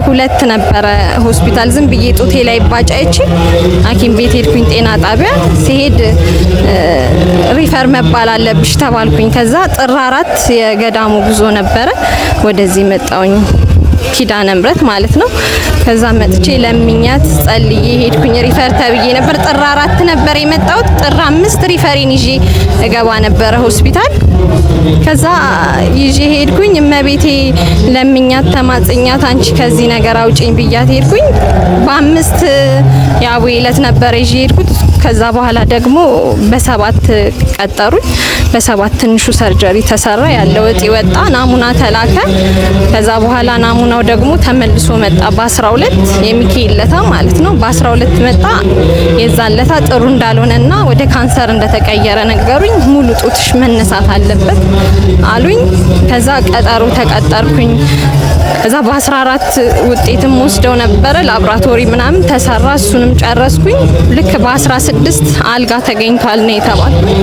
2 ነበረ ሆስፒታል ዝም ብዬ ጡቴ ላይ ባጫ አይቼ ሐኪም ቤት ሄድኩኝ። ጤና ጣቢያ ሲሄድ refer መባል አለብሽ ተባልኩኝ። ከዛ ጥር 4 የገዳሙ ጉዞ ነበረ፣ ወደዚህ መጣውኝ ኪዳነ ምሕረት ማለት ነው። ከዛ መጥቼ ለምኛት ጸልዬ ሄድኩኝ። Refer ተብዬ ነበር። ጥር 4 ነበር የመጣሁት። ጥር 5 refer ኤን ይዤ እገባ ነበረ ሆስፒታል። ከዛ ይዤ ሄድኩኝ። እመቤቴ ለምኛት ተማጽኛት አንቺ ከዚህ ነገር አውጪኝ ብያት ሄድኩኝ። በ5 የአቡዬ ዕለት ነበረ ይዤ ሄድኩት። ከዛ በኋላ ደግሞ በ7 ቀጠሩኝ። በ7 ትንሹ surgery ተሰራ፣ ያለው እጢ ወጣ፣ ናሙና ተላከ። ከዛ በኋላ ናሙናው ደግሞ ተመልሶ መጣ በ12 የሚካኤል ለታ ማለት ነው። በ12 መጣ። የዛን ለታ ጥሩ እንዳልሆነና ወደ ካንሰር እንደተቀየረ ነገሩኝ። ሙሉ ጡትሽ መነሳት አለበት አሉኝ። ከዛ ቀጠሮ ተቀጠርኩኝ። ከዛ በ14 ውጤትም ወስደው ነበረ ላብራቶሪ ምናምን ተሰራ፣ እሱንም ጨረስኩኝ። ልክ በ16 አልጋ ተገኝቷል ነው የተባልኩኝ።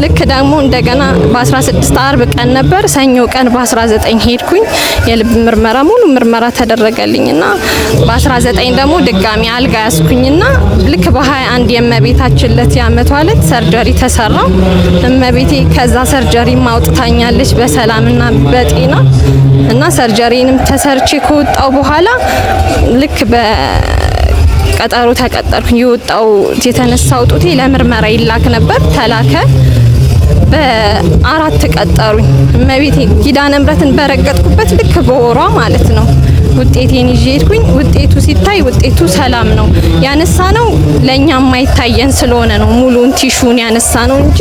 ልክ ደግሞ እንደገና በ16 አርብ ቀን ነበር፣ ሰኞ ቀን በ19 ሄድኩኝ። የልብ ምርመራ ሙሉ ምርመራ ተደረገልኝና በ19 ደግሞ ድጋሚ አልጋ ያስኩኝና ልክ በ21 የእመቤታችን ዕለት ያመቷ ዕለት surgery ተሰራ። እመቤቴ ከዛ surgery ማውጥታኛለች በሰላምና በጤና እና surgery ንም ተሰርቼ ከወጣው በኋላ ልክ በቀጠሮ ተቀጠርኩኝ። የወጣው የተነሳው ጡቴ ለምርመራ ይላክ ነበር፣ ተላከ። በ4 ቀጠሩኝ። እመቤቴ ኪዳነ ምሕረትን በረገጥኩበት ልክ በወሯ ማለት ነው ውጤቴን ይዤ ሄድኩኝ። ውጤቱ ሲታይ ውጤቱ ሰላም ነው። ያነሳ ነው ለኛ የማይታየን ስለሆነ ነው ሙሉን tissue ን ያነሳ ነው እንጂ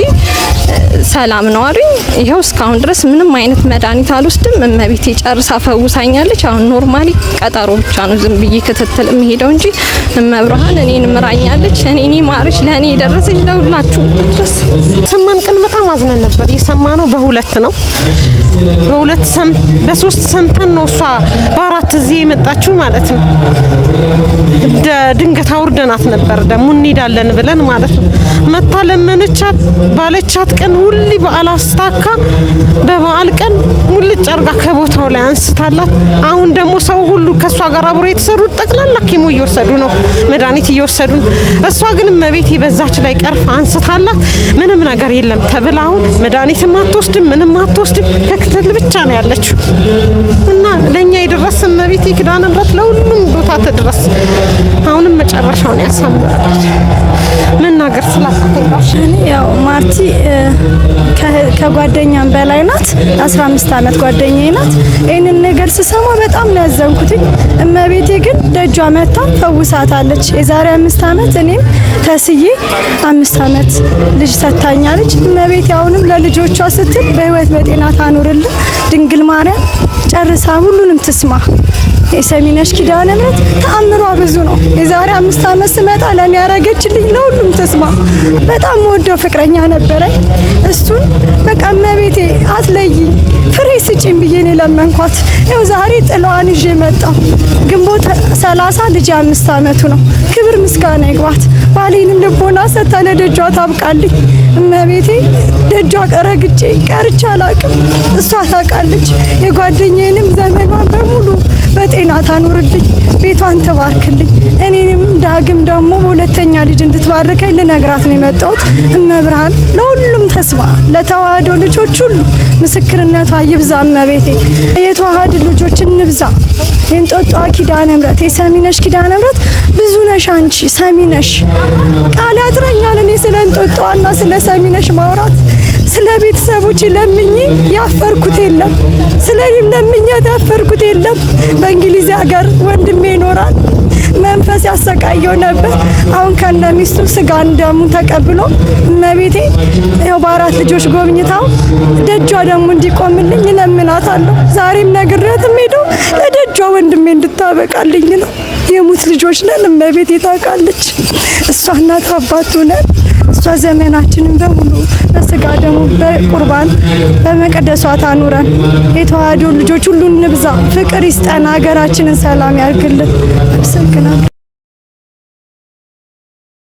ሰላም ነው አሉኝ። ይኸው እስካሁን ድረስ ምንም አይነት መድኃኒት አልወስድም። እመቤቴ ጨርሳ ፈውሳኛለች። አሁን normally ቀጠሮ ብቻ ነው ዝም ብዬ ክትትል የምሄደው እንጂ እመብርሃን እኔን ምራኛለች። እኔን ማርሽ፣ ለእኔ የደረሰች ለሁላችሁ ድረስ። ሰማን ቀን በጣም አዝነን ነበር። የሰማነው በ2 ነው፣ በ2 በ3 ሰምተን ነው እሷ በ4 እዚህ የመጣችው ማለት ነው። ድንገት አውርደናት ነበር ደግሞ እንሄዳለን ብለን ማለት ነው። መታ ለመነቻት ባለቻት ቀን ሁሊ በዓል አስታካ በበዓል ቀን ሙልጭ አርጋ ከቦታው ላይ አንስታላት። አሁን ደግሞ ሰው ሁሉ ከሷ ጋር አብሮ የተሰሩት ጠቅላላ ኬሞ እየወሰዱ ነው፣ መድኃኒት እየወሰዱ ነው። እሷ ግን እመቤቴ በዛች ላይ ቀርፋ አንስታላት ምንም ነገር የለም ተብላ አሁን መድኃኒትም አትወስድም ምንም አትወስድም፣ ከክትል ብቻ ነው ያለችው። እና ለኛ የደረሰ እመቤቴ ኪዳነ ምሕረት ለሁሉም ቦታ ትድረስ። አሁንም መጨረሻውን ያሳምራል። መናገር ስላቃተኝ ያው ማርቲ ከጓደኛም በላይ ናት። 15 አመት ጓደኛዬ ናት። ይህንን ነገር ስሰማ በጣም ነው ያዘንኩትኝ። እመቤቴ ግን ደጇ መታ ፈውሳታለች። የዛሬ 5 አመት እኔም ተስዬ 5 አመት ልጅ ሰጥታኛለች። እመቤቴ አሁንም ለልጆቿ ስትል በህይወት በጤና ታኑርልን። ድንግል ማርያም ጨርሳ ሁሉንም ትስማ። የሰሚነሽ ኪዳነ ምሕረት ተአምሯ ብዙ ነው። የዛሬ 5 አመት ስመጣ ለኔ ያረገችልኝ ለሁሉም ትስማ። በጣም ወደው ፍቅረኛ ነበረኝ። እሱን በቃ እመቤቴ አትለይኝ ፍሬ ስጪኝ ብዬ ነው ለመንኳት። ይኸው ዛሬ ጥላዋን ይዤ መጣሁ። ግንቦት 30 ልጅ 5 አመቱ ነው። ክብር ምስጋና ይግባት። ባሌንም ልቦና ሰጥታ ለደጇ ታብቃልኝ። እመቤቴ ደጇ ረግጬ ቀርቼ አላውቅም። እሷ ታውቃለች። የጓደኛዬንም ዘመኗን በሙሉ በጤና ታኑርልኝ፣ ቤቷን ትባርክልኝ። እኔንም ዳግም ደግሞ በሁለተኛ ልጅ እንድትባርከኝ ልነግራት ነው የመጣሁት። እመብርሃን ለሁሉም ተስማ፣ ለተዋህዶ ልጆች ሁሉ ምስክርነቷ ይብዛ። እመቤቴ የተዋህዶ ልጆች እንብዛ። የእንጦጦ ኪዳነ ምሕረት የሰሚነሽ ኪዳነ ምሕረት ብዙ ነሽ አንቺ ሰሚነሽ። ቃል ያጥረኛል እኔ ስለ እንጦጦዋና ስለ ሰሚነሽ ማውራት። ስለ ቤተሰቦች ለምኜ ያፈርኩት የለም። ስለ እኔም ለምኛት ያፈርኩት የለም። በእንግሊዝ ሀገር ወንድሜ ይኖራል። መንፈስ ያሰቃየው ነበር። አሁን ከነ ሚስቱ ስጋን ደሙን ተቀብሎ እመቤቴ ያው በ4 ልጆች ጎብኝታው ደጇ ደግሞ እንዲቆምልኝ እለምናታለሁ። ዛሬም ነግሬያት የምሄደው ለደጇ ወንድሜ እንድታበቃልኝ ነው። የሙት ልጆች ነን። እመቤቴ ታውቃለች። እሷ እናት አባት ነን። እሷ ዘመናችንን በሙሉ በስጋ ደሙ በቁርባን በመቀደሷ ታኑረን። የተዋህዶ ልጆች ሁሉ እንብዛ፣ ፍቅር ይስጠን፣ ሀገራችንን ሰላም ያርግልን። አመሰግናለሁ።